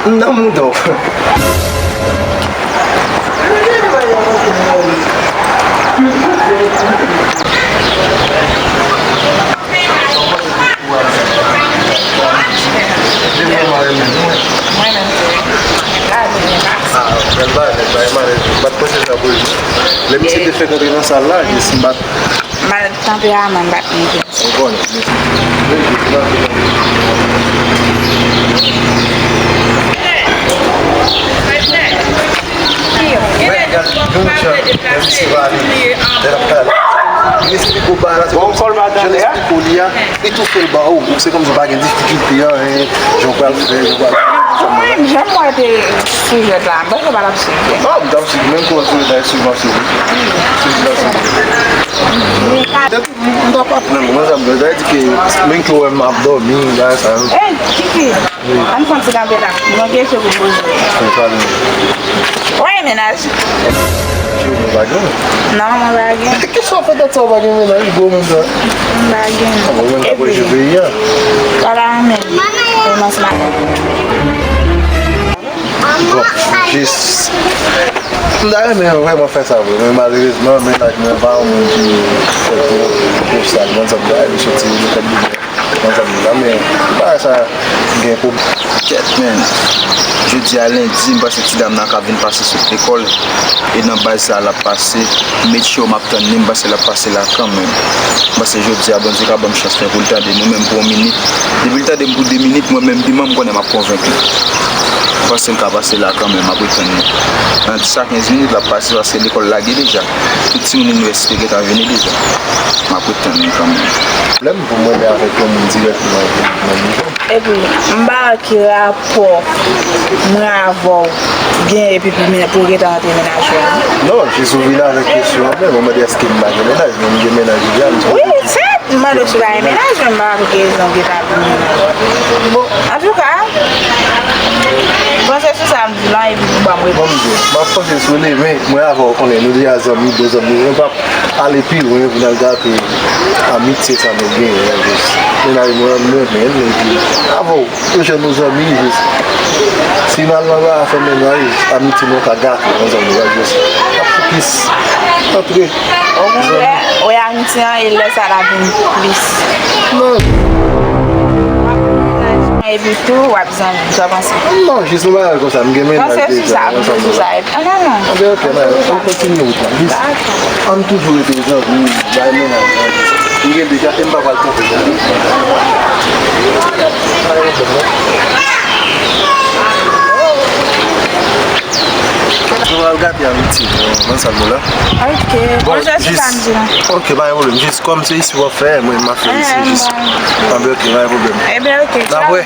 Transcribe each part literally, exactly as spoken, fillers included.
M nan mouda w. Mwen menm tou wi. Laj li pa. Ah, bèl bagay, nèg bagay malèz. M pa t panse sa pou li. Lè misye te fèk antre nan sal la, jis m pa t. Mal tanperaman, m pa t konprann. Ou konnen. Mwen, gad, yon jan, menm si se pa li, lè l ap pale. Li esplike w bagay la, se kòmsi jan l esplike w li a, li tou fè l ba ou. Se kòmsi w pa gen difikilte, anyen, jan w pral fè, jan w pral fè. Mwen, jan m wè te sou jwèt la, m panse w pa t ap swiv byen. Ah, m t ap swiv, menm kou w sou jwèt la, swiv, m ap swiv. Swiv, m ap swiv. M, m t ap aprann, mwen, sa m, sa vle di ke menm ke w wè m ap dòmi, bagay sa yo. Ey, Kiki, ann fè yon ti kanpe la. M gen kesyon pou m poze w. Mwen pale. Ou gen mennaj? Ou pa gen? Non, mwen pa gen. Kisa w fè tèt sa, ou pa gen mennaj, gwo moun sa? M pa gen. Ah, bon, mwen ka pwojte peyi a. Wala, men. Romans maten. Bon, jis. M ta renmen vrèman fè sa vre, men malerezman, mennaj mwen pa yon moun ki fèt pou, pou sa. Mwen, sa m ta renmen soti nan kòb li, mwen, sa m ta renmen, bagay sa gen pwoblèm. Kèt, men, jodi a lendi, m panse ti dam nan ka vin pase sot lekòl, e nan baz sa l ap pase, make sure m ap tann li, m panse l ap pase la kanmenm. M panse jodi a, Bondye ka ban m chans mwen pou l tande mwen menm pou yon minit. Depi l tande m pou de minit, mwen menm piman m konnen m ap konvenk li. M panse l ka pase la kanmenm, m ap ret tann li. Nan dis a kenz minit, l ap pase, paske lekòl lage deja. Tout timoun inivèsite gentan vini deja. M ap ret tann li kanmenm. Pwoblèm pou mwen avèk yon moun dirèkteman nan nivo. Epi, m pa wè ki rapò mwen avè w gen epi pou men-, pou w gentan rantre mennaj ou a. Non, jis ou vin avèk kesyon an, men mwen mande èske m pa gen mennaj, men m gen mennaj deja, m sonje. Wi, sèt, m mande w si w pa gen mennaj, men m pa wè pou ki rezon w gentan vin mennaj. Bon. Antouka, panse sou sa m di la, epi pou ban m repons. Bon, m di w, m ap panse sou li, men mwen avè w konnen, nou deja zanmi, bon zanmi, mwen p ap ale pi lwen pou n al gate amitye sa nou genyen an, jis. Mennaj mwen, m renmen l, epi avè w, nou jwenn nou zanmi, jis. Si n al nan bagay afè mennaj, amitye nou ka gate, nan zanmi, jis. N ap fokis antre zanmi. Okontrè, wè amitye an, e lè sa l ap vin plis. Non. Epi tou, w ap zanmi, sa w panse? Non, jis yon bagay konsa, m gen mennaj deja, panse sou sa, panse sou sa, epi, ah, non, non. Anben, ok, nan, ann kontinye wout la, jis. Dakò. Ann toujou rete zanmi, bay mennaj, m gen deja, e m pa pral twonpe. Nou pral gate amitye nou, nan sal nou la. Ok. Bon, jis, ok, pa gen pwoblèm. Jis kòm se isi w ap fè, mwen, m ap fè isi, jis. Anben, ok, pa gen pwoblèm. Ebyen, ok. N ap wè.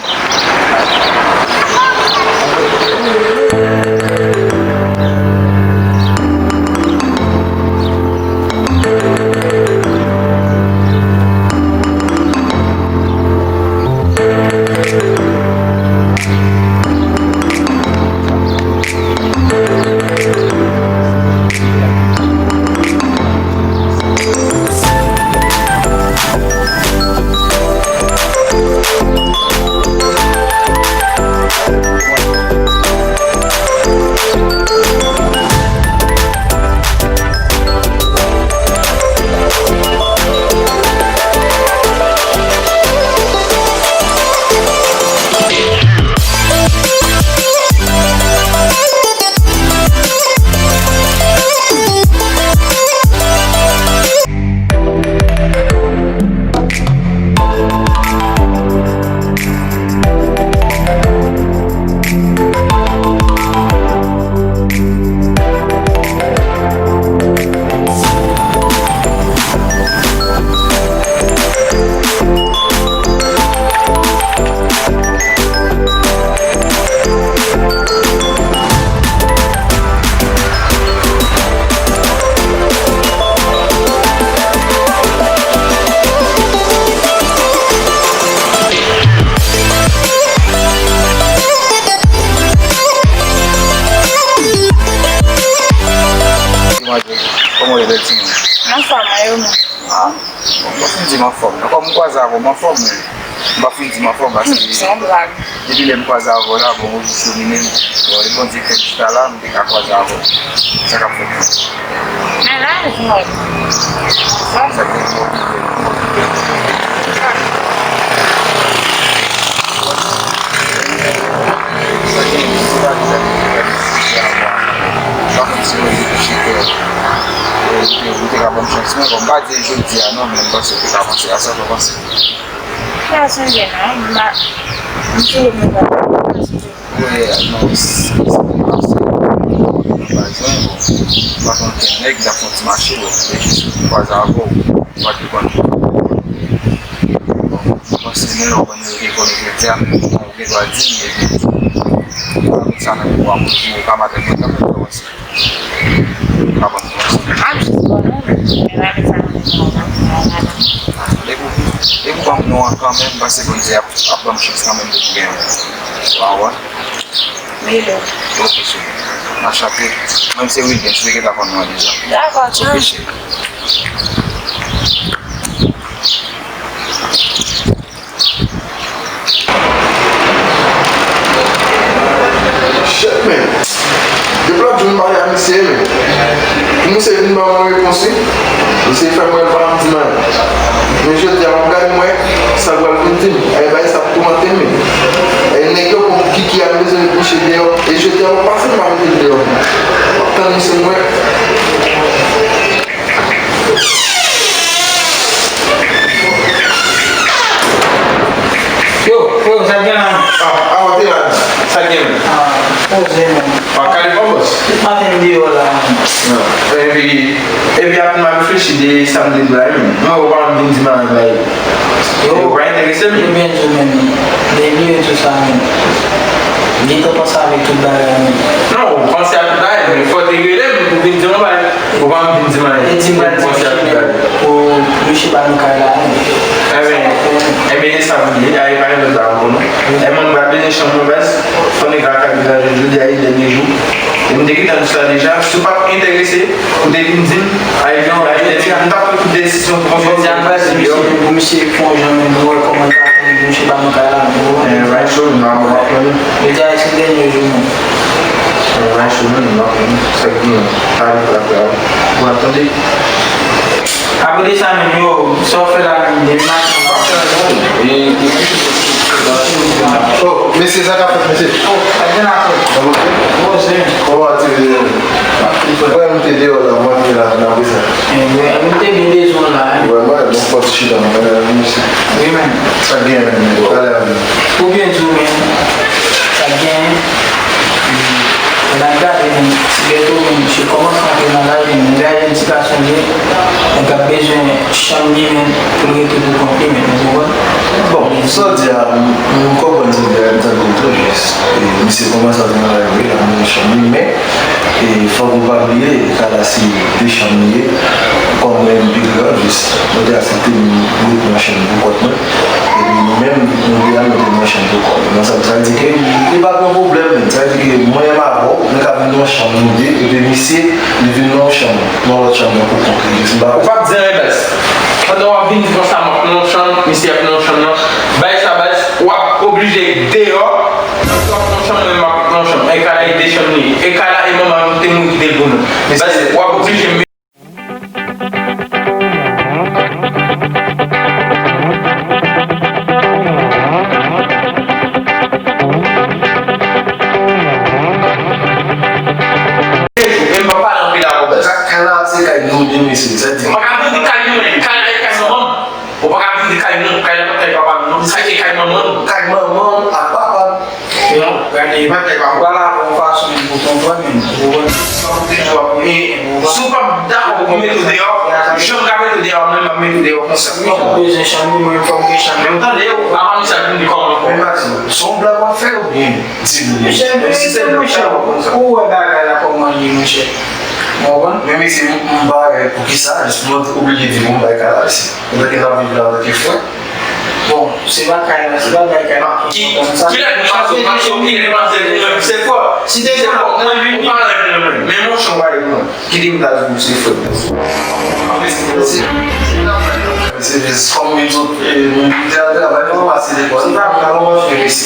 Kòman w ye, bèl timoun? Anfòm, e ou menm? Ah, bon, m pa fin di m anfòm. Kòm m kwaze avè w, m anfòm, men m pa fin di m anfòm paske se yon blag. Depi lè m kwaze avè w la, bon, ou jis domine m. Bon, e Bondye k fè m chita la, m te ka kwaze avè w. Sa k ap fèt? Men la, jwenn. Sa k te fè w okipe, m okipe. Sa gen, se pa de sa ki te fè m chita la. Pa konn si Bondye te chita. E, ou te, ou te ka ban m chans mwen, bon, m pa di jodi a non, men m panse ou te ka panse a sa, ou panse. Sa chanje non, m pa, m sou mwen pa. Wi, non, s- s- m pa jwenn, bon, m pa konn okenn nèg, m t ap fè yon ti mache, bon, se jis kwaze avè w, m pa te konn. Bon, m panse men lè w konn rete konn jodi a, bon, ou gen dwa di m, epi, avèk sa nan mwa pou jou, ou ka madanm mwen kanmenm, ou panse. M ap jis ban non, men pa met sa nan men mwen non. Depi w, depi w ban m non an kanmenm, m panse Bondye ap, ap ban m chans kanmenm pou m gen yon. Ou konprann? Milo. Ok, cheri. Anchante. Mwen se Wilgens, ou gentan konn non an deja. Dakò, tchao. Ok, cheri. Shit, man. Depi lòt jou m pale a misye, man. Pou misye vin ban mwen repons, wi. Misye fè m wè l pa janm di m anyen. Men jodi a, m ap gade m wè sa l pral vin di m. Ay, bagay sa ap toumante m, man. E nèg yo pran pou kiki a, m bezwen met misye deyò. E jodi a, m ap pase m pa mete l deyò, man. M ap tann misye m wè. Yo, yo, sa k gen la? Ah, ah, w te la. Sa k gen, man? Ah, poze, man. Ah, Kalifòm, bòs. Tout maten m deyò la, man. Ah, epi, epi apre m ap reflechi de sa m te di la, man. Mwen, ou pa vin di m anyen, bay. Yo, ou pa enterese m. Yo byen di w, men, men bliye tou sa, men. Gentan panse avèk tout bagay, men. Non, ou panse a tout bagay, men fò w te rele m pou vin di m yon bagay. Ou pa vin di m anyen. Te di m pral di misye, men, pou misye ba nou kay la, men. Enben, enben, e sa pou li ye, a, e pa yon lòt la ankò, non. Enben, m pa bezwen chanm, non, baz. Fò nèg la ka viv la jodi a, e dènye jou. E m te gentan di sa deja, si w pa t enterese, ou te vin di m, ay, non, ay, te di, m t ap pran desizyon pou konfòm. Jodi a, m pral di misye, pou misye fè yon jan, men, nou wè kòman l ka fè, misye ba nou kay la, nou wè. Eh, right, so, m ap, m ap pran li. Jodi a, se dènye jou, men. Eh, right, so, men, m ap pran li. Sa k gen, talè, talè, talè. Ou ap tande? Apre de sa menm, yo, sa w fè la menm, depi maten an. Oh, mesye, sa k ap fèt, mesye? Oh, pa gen afè. Sa poze? Poze. Kòman aktivite yo? Mwen, m te deyò la, mwen, m te la, nan brisa. Eh, wi, m te byen bezwen w la, hein. Wi, mwen, bon, fòs chita, mwen, mesye. Wi, men. Sa k gen, men, talè a, men. Ou byen di w, men. Sa k gen. N ap gade, men, ti Bèto, men, misye kòmanse antre nan lari, men, gade yon ti gason li ye, nèg ap bezwen chanm li, men, pou l rete pou kont li, men, ou konprann? Bon, sa w di a, m, m konprann sa w di a, m tande l trè jis. E, misye kòmanse antre nan lari, wi, l ap bezwen chanm li, men, e, fòk nou pa bliye, kay la se de chanm li ye, kòm mwen menm pi gran, jis, mwen te aksepte m ret nan chanm pou kont mwen. Epi nou menm, nou te al mete nou nan chanm pou kò nou. Nan sa, sa vle di ke li pa gen pwoblèm menm. Sa vle di ke mwen menm avè w, nou ka vin nan yon chanm nou de, epi misye, li vin nan yon chanm, nan lòt chanm nan pou kont li. Jis m pa. Ou p ap di anyen, baz. Pandan w ap vin di konsa, m ap nan yon chanm, misye ap nan yon chanm nan. Bay sa, baz, w ap oblije deyò. Pandan w ap nan yon chanm, mwen menm m ap nan yon chanm. E kay la, e de chanm li ye. E kay la, e manman nou te mouri kite l pou nou. Baz, w ap oblije Kay la se kay nou, byen mesye, sa di. Mwen ka vin di kay nou, men kay la e kay manman m. Ou pa ka vin di kay nou, kay la pa kay papa nou, non. Sa e kay manman nou. Kay manman ak papa. Non, gade, e pa kay papa. Vwala, yon fason pou konprann, men, ou konprann. Si w pa dakò pou mete w deyò, jan m ka mete w deyò, mwen m ap mete w deyò konsa. Wi, ou bezwen chanm li, mwen fò m gen chanm li. Men ou tande, avan misye ap vin di kòman. Men Maxime, se yon blag w ap fè oubyen di l li? Monchè, verite, monchè, ou wè bagay la kòman l ye, monchè. Ou konprann? Men mesye, m pa wè poukisa, jis mwen oblije di bon bagay la, mesye. Ou te gentan viv la antanke frè. Bon, se pa kay la, se pa bagay kay la. Ki, kilè nou pase, pase, kilè nou pase, nou menm, se frè. Si te gen mwen, ou pa lè mwen, men monchè, ou pa lè mwen. Kite m ta di w se frè. Se, se, se jis kòm m di w, e, m te al travay, m pase lekòl. Se pa kay la, monchè. E, si,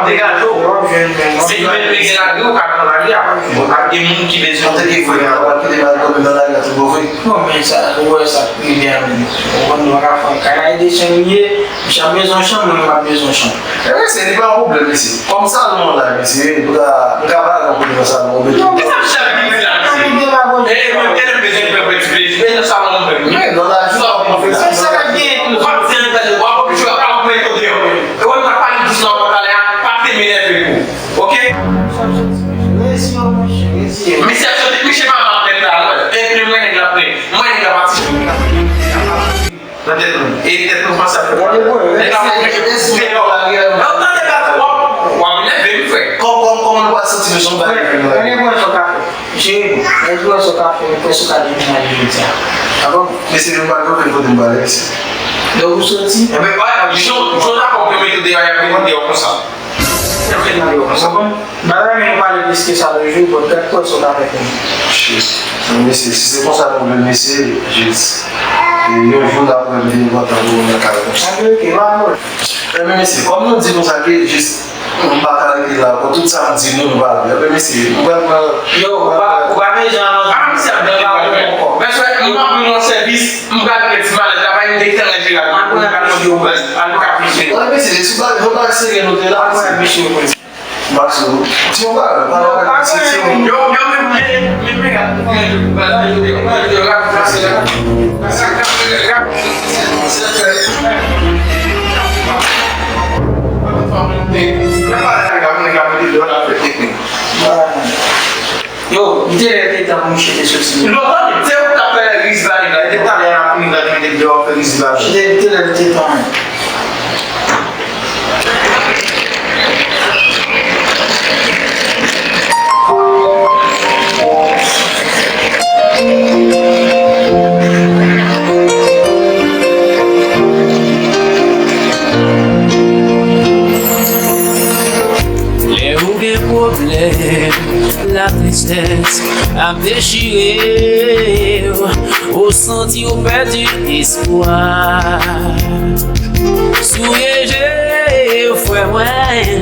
ap degaje w. Se menm lè gen lari, ou ka pran lari a. Ap gen moun ki bezwen. Antanke frè, ou ap kite mal kòm nan lari a tout bon vre. Non, men sa, ou wè sa k rive a menm. Ou konn nou pa ka fè anyen. Kay la e de chanm li ye, misye ap bezwen yon chanm, mwen menm m ap bezwen yon chanm. Ebyen, se li pa yon pwoblèm, mesye. Kòm salon an la, mesye, nou ka, nou ka bare yon kote nan salon, ou mete. Non, men sa misye ap di la, mesye. E, mwen, e, m bezwen fè, fè ti plezi, men nan salon mwen menm. Men, nan lavi, w ap fè sa. Sa k ap genyen tou? W ap di ann tande, w ap oblije w ap mete deyò. E wè, m t ap pale di sa w ap pale a, pa te m enève pou. Oke? Rezi yo, monchè, rezi yo. Misye ap soti, misye pa ap plenn la, non. E plenn mwen nèg la plenn. Mwen nèg la pati. Nan tèt nou. E tèt nou panse ap fè. Gade, bro, nèg la fè deyò. Nan tande pa twòp. W ap enève m, frè. Kòm, kòm, kòman nou pral santi nou si yon bagay fè nou la? Gade, bro, sa w ka fè. Jere, mwen kwè sa w ka fè, mwen kwè sa w ka demenaje jodi a. Dakò? Mesye, nou pral kanpe kote m pale, mesye. Donk, ou soti? Enben, wè, jan, jan dakò pou yo mete w deyò, y ap mete w deyò konsa. Bagay men nou pale plis ke sa lòt jou, bon, gad kòd sa w ta fè pou mwen. Shit. Mesye, si se konsa nou vle l, mesye, jis, e, yon jou n ap wè m vin kontan pou nou nan kay konsa. Anben, oke, pa pwoblèm. Enben, mesye, kòm nou di konsa ke jis, m pa ka rete la ankò, tout sa m di nou, nou pa vle. Enben, mesye, m pral pran. Yo, ou pa, ou pa bezwen al antre. Ah, misye ap vin ankò. Mesye, m pa vin nan sèvis. M pral pran ti malèt la, pa gen de tan lè Jeran. Al pran yon pil yo, al pran yon pil. Wè, mesye, se pa, se pa serye nou te la, mesye. Al pran yon pil yo, mesye. Max, ti yon bagay, pa yon bagay, se, se yon. Yo, yo, men, men, men, men, gad, men, yo, yo, yo, rap, rap, rap, rap. Yo, li te lè te tan pou misye te soti. Lontan, se ou k t ap fè riz la, li la. Li te talè a, fini la, li te deyò fè riz la. Li te, li te lè te tan. Lè ou gen pwoblèm, latristès ap dechire w, ou santi w pèdi espwa. Souye je w, frè mwen,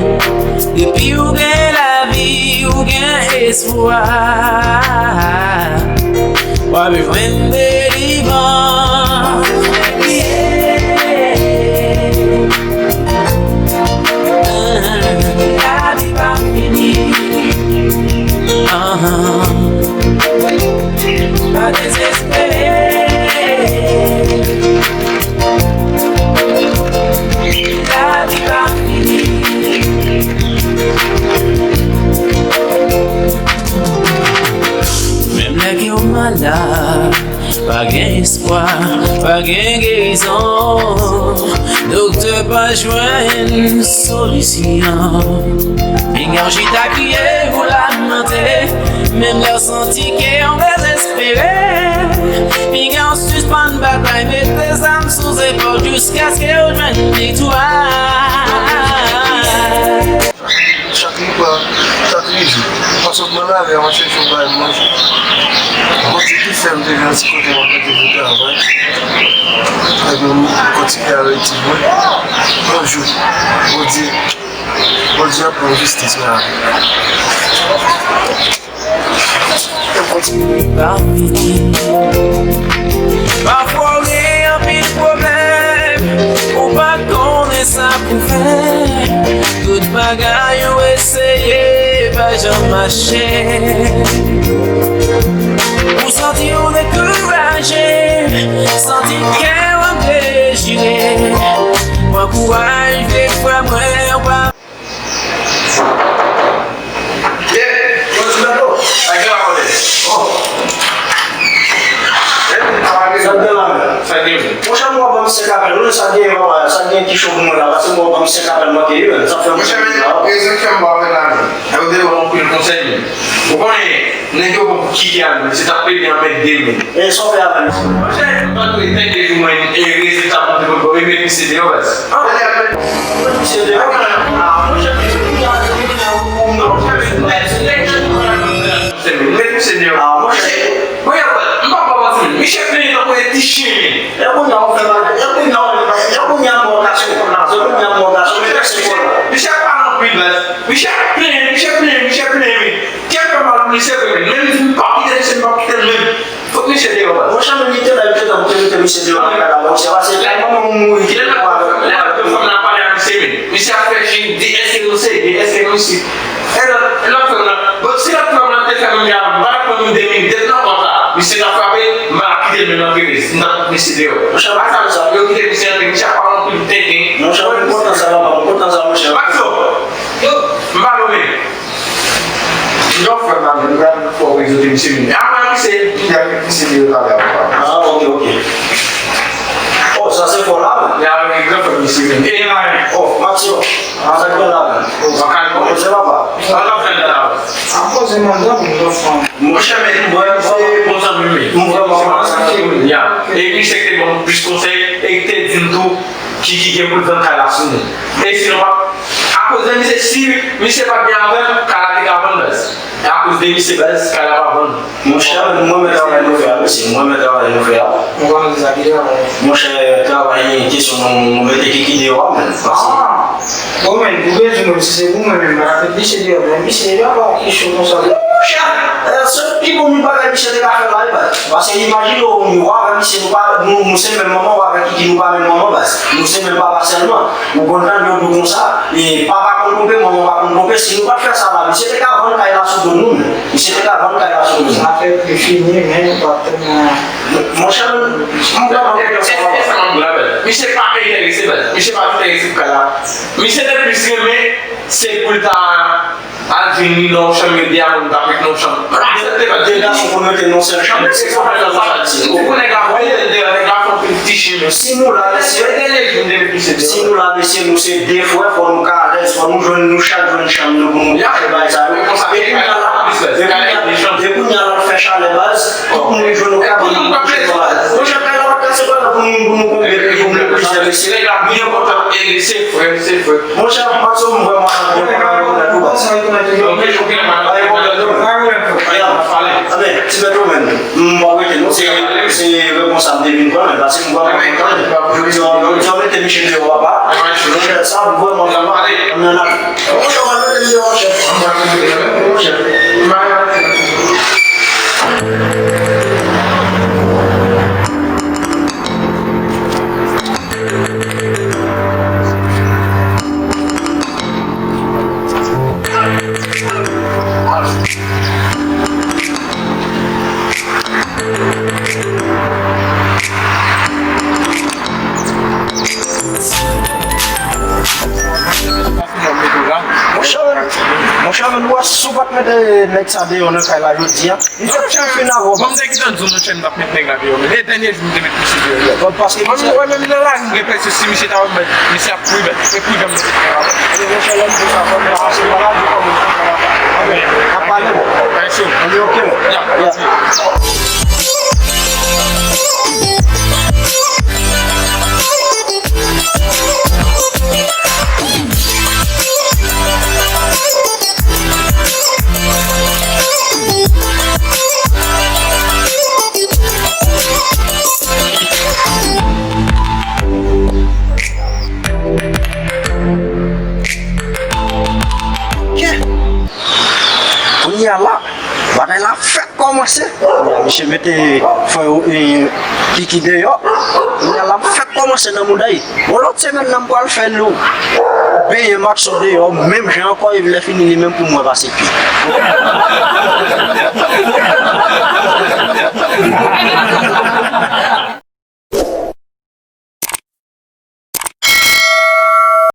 depi w gen lavi, w gen espwa. W ap jwenn delivrans. Lavi pa fini. Pa dezespere. Lavi pa fini. Menm lè ke w malad, pa gen espwa, pa gen gerizon. Doktè pa jwenn solisyon. Pinga w chita kriye pou lamante. Menm lè w santi ke w dezespere, pinga w sispann batay, mete zam sou zepòl jiskaske w jwenn viktwa. Chak ripa, chak rive, mwen sot nan lari a, mwen chèche yon bagay manje. Bondye ki fè m te jwenn ti kote mwen mete pou travay. Ebyen, m kontinye avèk ti mwen. Yon jou, Bondye, Bondye ap pran jistis mwen avè. Pafwa w gen anpil pwoblèm, ou pa konnen sa pou fè. Tout bagay ou eseye pa janm mache. Ou santi w dekouraje, santi kè w ap dechire. Pran kouraj, vye frè mwen, ou pa Sa k gen la menm? Monchè, nou ap ban m Senk apèl, wi, sa gen, papa, sa gen ki cho pou mwen la, paske mwen ban m senk apèl manke, wi, sa fè m. Monchè, men, rezon k fè m ba w apèl la, men. E ou te ban m anpil konsèy, men. Ou konnen, nèg yo bon pou kite al, men, se t ap plede anmède m, men. E sa w fè avè l, mesye? Monchè, m pa tou etèn de jou, mwen, e rezilta monte pou mwen, e met misye deyò, baz. Ah, met misye deyò? Ah, monchè, met misye deyò. Ah, monchè. Mwen, m pa ba w manti, men. Misye plenyen tankou yon ti chen, men. E kounye a w fè bagay, e kounye a w, e kounye a m wè w gason, e kounye a m wè w gason, men pèse kò la. Misye ap pale anpil, baz. Misye ap plenyen, misye ap plenyen, misye ap plenyen, men. Kè fè mal pou li, se vre, men. Men m di m p ap kite misye, m p ap kite l menm. Fout misye deyò, baz. Monchè, men li te la, li te tann pou te mete misye deyò nan kay la, monchè, paske kay manman m mouri, ki te pou avè l. Lè l ap fè fanm nan pale a misye, men. Misye ap fè jig, di, èske nou serye, èske nou si. E lòt, lòt frè m nan, bon, si lòt frè m nan te fè menm jan avè m, m pa t ap pran menm de minit, depi nan pòt la, misye t ap frape, m pa t ap kite l menm nan Perez, m t ap met misye deyò. Monchè, pa sa, yo kite misye antre, misye ap pale anpil tenten. Monchè, m kontan sa, papa, m kontan sa, monchè. Maxo, m pa lome. M t ap fè mal, m pral fè w rezote misye menm. Apre misye, m pral met misye deyò talè a, papa. Ah, ok, ok. Oh, sa se fò la, men. Ya, wi, gran frè misye menm. E, oh, Maxo. Sa k gen la menm? Ou pa ka konpoze papa. Sa k ap fè la? Ap poze mandan pou nou fanm. Monchè, men m vrèman, se bon zanmi m ye. M vrèman kontan sa. Ya. E misye ki te ban m plis konsèy, e ki te di m tou ki, ki gen pou l vann kay la sou nou. E sinon pa, akoz de misye, si misye pa t gen avè m, kay la te ka vann, baz. E akoz de misye, baz, kay la pa vann. Monchè, mwen menm travay nou fè a, mesye. Mwen menm travay nou fè a. Mwen pa menm sa ki travay. Monchè, travay kesyon nou mete kiki deyò a, men. Paske. Ah! Bon, men, ou bezwen mwen, si se pou mwen menm, m ap met misye deyò, men misye deyò pa ki cho konsa. Monchè, eh, se pi bon bagay misye te ka fè la, wi, baz. Paske imajine w, ou avè misye, nou pa, nou, nou se menm manman, ou avè kiki, nou pa menm manman, baz. Nou se menm papa sèlman. Ou konprann, yo di w konsa, e papa konn twonpe, manman pa konn twonpe. Si nou pa t fè sa la, misye te ka vann kay la sou do nou, men. Misye te ka vann kay la sou do nou. Zafè ki fini, men nou pa tèlman. Monchè, m vrèman kontan sa, papa. Misye pa enterese, baz. Misye pa enterese pou kay la. Misye te plis renmen se pou l ta al jwenn li nan yon chanm, yo de a moun t ap met nan yon chanm. M pa aksepte, baz. De gason pou mete nan yon sèl chanm, se sa. Ou konnen nèg la fè, nèg la fè yon ti chen, men. Si nou la, mesye, si nou la, mesye, nou se de frè, fò nou ka alèz, fò nou jwenn, nou chak jwenn chanm nou pou nou kouche, bagay sa yo. E kounye a la, e kounye a, e kounye a la, l fè chalè, baz, tout moun jwenn yon kabann pou nou kouche, baz. Monchè, kay la pa t ka se bagay pou nou, pou nou konprann, pou nou plizyè, mesye. Nèg la byen kontan, e se frè, se frè. Monchè, Maxo, m vrèman kontan, baz. Ok, ok, pa gen pwoblèm, non. Ya. Anben, ti bèt ou menm. M pa rete, non, se, se repons a m te vin pran, men, paske m vrèman kontan, men. Yo di, yo di, yo mete misye deyò, papa. Monchè, sa vrèman, vrèman, m nan. Monchè, w al mete m deyò, chèf. Monchè. Monchè, monchè, men, ou wè, si w pa t mete nèg sa deyò nan kay la jodi a, li t ap fè fin avè w. Bon, m te gentan di w, monchè, m t ap met nèg la deyò, men e dènye jou m te met misye deyò. Bon, paske misye, mwen menm nan lari, m gen enpresyon si misye ta wè m, misye ap kouri, men e kouri jan m te kouri avan. Ebyen, monchè, lè m di w sa, fò m rache maladi kòm ou konprann apa. Anben, n ap pale, bon. Ebyen, ok, bon. Ya. Kounye a la, bagay la fèk kòmanse. Kounye a misye mete fè, e, kiki deyò. Kounye a la m fèk kòmanse nan mouda. Yon lòt semèn nan m pral fè nou benyen Maxo deyò, menm jan ankò, e lè fini li menm pou m wè pase pye.